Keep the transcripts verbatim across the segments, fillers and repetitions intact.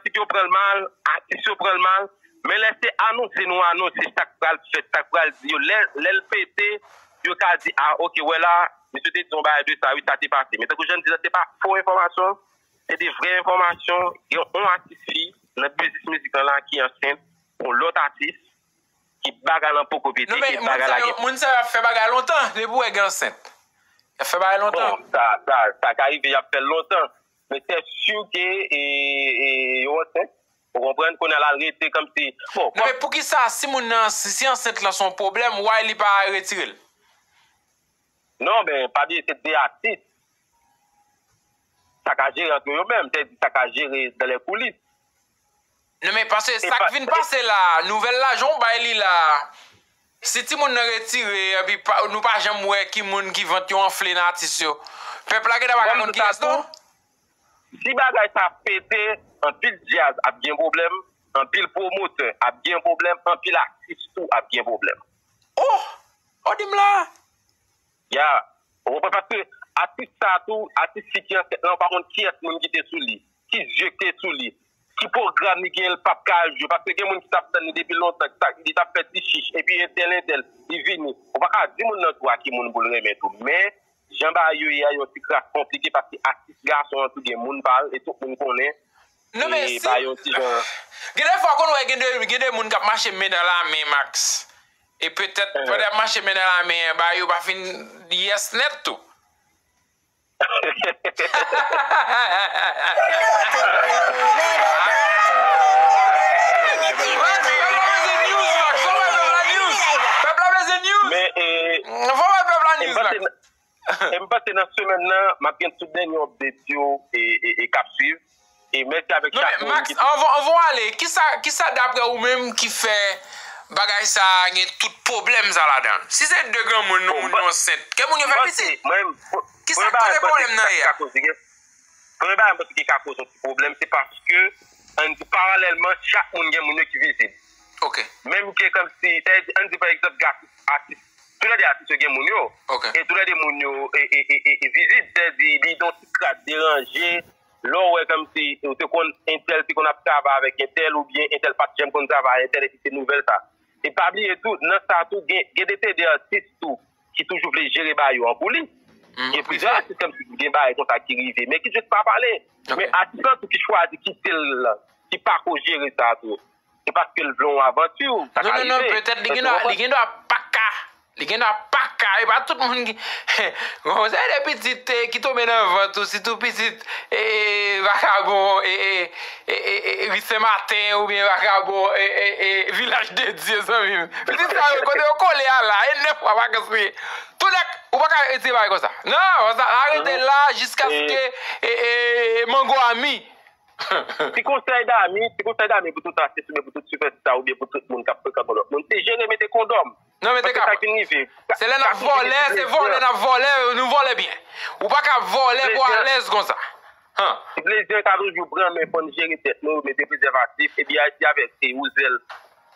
Ekip yo pran l mal, atis yo pran l mal, men lè se anonse nou anonse sa k pral fèt, sa k pral di yo, lè, lè l pete, yo ka di, ah, ok, wè la, misye te di yon bagay de sa, wi, sa te pase. Men tankou jan m di la, se pa fo enfòmasyon, se de vrè enfòmasyon. Gen yon atis fi nan biznis mizik lan la ki ansent pou yon lòt atis, ki bagay lan poko pete, Non, men ke moun bagay sa la yo, gen. Moun sa yo ap fè bagay lontan, depi w wè gen ansent. Y ap fè bagay lontan. Bon, sa, sa, sa ka rive, y ap fè l lontan. Men se si ke, e, e, yo ansent, ou konprann, kounye a l al rete kòmsi, bon, Non, men poukisa si moun nan, si, si ansent lan se yon pwoblèm, why li pa retire l? Non, men, pa bliye, se de atis. Sa ka jere antre yo menm, sètadi sa ka jere dans les coulisses. Non, men paske E sa k pa- vin pase la, nouvèl la, jan w bay li la, si timoun nan retire, epi pa, nou pa janm wè ki moun ki vant yo anfle nan atis yo, pèp la gentan pa ka Bon, konn sa kiyès non. tou, si bagay sa pete, anpil djaz ap gen pwoblèm, anpil pwomotè ap gen pwoblèm, anpil atis tou ap gen pwoblèm. Oh! Oh, di m la! Ya, ou konprann, paske atis sa tou, atis fi ki ansent lan, ou pa konn kiyès moun ki te sou li, ki zye ki te sou li, ki pwogram li genyen, l p ap ka al jwe, paske gen moun ki t ap tann li depi lontan, ki t ap, li t ap fè ti chich, epi entèl, entèl, li vini. Ou pa ka di moun nan tou a ki moun pou l renmen tou, men jan bagay yo ye a, yon ti kras konplike, paske atis gason an tou gen moun pa l, e tout moun konnen, Non, men e si, ba yo ti jan. Gen de fwa, konn wè, gen de, gen de moun k ap mache men nan lamen, Max. E petèt, Ehn. pandan y ap mache men nan lamen an, ba yo pa fin yès nèt tou. Max, pèp la bezwen news, Max. Fò w bay pèp la news. Pèp la bezwen news. Men, e, Fò w bay pèp la e news, Max. E m panse nan semèn nan, m ap gen tout dènye update yo e, e, e k ap swiv. E mèsi avèk Non, chak men moun Max, ki anvan, anvan w ale, kisa, kisa daprè ou menm ki fè bagay sa a gen tout pwoblèm sa ladan l? Si se de granmoun, non, Bon, moun m pa- yo ansent, ke moun yo m fè panse, pitit? mwen, Kisa, premye bagay, kote m panse pwoblèm nan ki ye a? ka koze, gen- premye bagay, m panse ki ka koze yon ti pwoblèm, se paske, ann di, paralèlman, chak moun gen moun yo ki vizib. Ok. Menm ke kòmsi, sa vle di, ann di, pa egzanp, gen atis, atis, toulède atis yo gen moun yo. Ok. E toulède moun yo, e, e, e, e, e vizib, sa vle di, li gen yon ti kras deranje, lè w wè kòmsi, ou te konn, entèl te konn ap travay avèk entèl, oubyen entèl pa t janm konn travay avèk entèl, epi se nouvèl sa. E pa bliye tou, nan sa tou, gen, gen de, de atis tou, ki toujou vle jere bagay yo an pou li. Mm, Gen plizyè prive. atis kòmsi gen bagay konsa ki rive, men ki jis pa pale. Ok. Men atis lan tou ki chwazi kite l, ki pa ko jere sa tou. Se paske l vle yon avanti, sa Non, ka non, non, rive. petèt li Èske gen w dwa, konprann? li gen dwa pa ka. Li gen dwa pa ka. E pa tout moun ki, gon seri de pitit, eh, ki tonbe nan vant ou, sitou pitit, eh, vakabon, eh, eh, e, e, e, ri Sen Maten oubyen vakabon, e, e, e, Vilaj de Dye, zanmi m. Pitit sa yo, kote yo kole a la, e nèf mwa vakans li ye. Tou nèg, ou pa ka retire bagay konsa. Non, sa, sa rete la jiskaske, e, e, e, mango a mi. Ti konsèy Dami, ti konsèy Dami pou tout atis oubyen pou tout sipèsta oubyen pou tout moun k ap frekante lòt moun, se jere mete kondòm. Non, mete Paske sa kapòt. ki rive. Se lè n ap vòlè, se vòlè n ap vòlè, nou vòlè byen. Ou pa ka vòlè pou alèz konsa. Han. Ti plezi an ka toujou pran, men fò n jere tèt nou, mete prezèvatif, epi Ayiti avèk e wouzèl,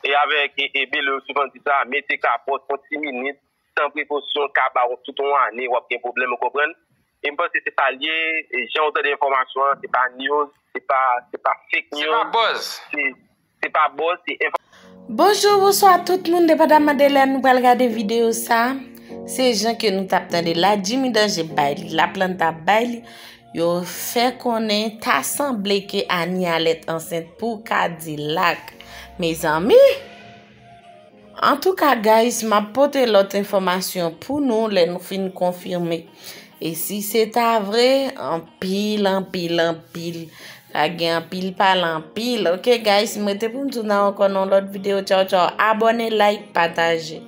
e avèk e, e bele yo souvan di sa, mete kapòt, yon ti minit, san prekosyon, ka ba w tout yon ane, w ap gen pwoblèm, ou konprann? E m panse se pa l ye, e jan w tande enfòmasyon an, se pa news, se pa, se pa fake news. Se pa buzz. Se, se pa buzz, se enfò- Bonjou, bonswa tout moun, depandaman de lè nou pral gade videyo sa. Se jan ke nou t ap tande la, Jimmy Danger bay li, Laplanta bay li. Yo fè konnen ta sanble ke Anie Alerte ansent pou Kadilak. Mezanmi! Antouka, guys, m ap pote lòt enfòmasyon pou nou lè nou fin konfime. E si se ta vre, anpil, anpil, anpil. Va gen anpil pale anpil. Ok, guys, m rete pou m di w nan ankò nan yon lòt videyo. Tchaw, tchaw. Abòne, like, pataje.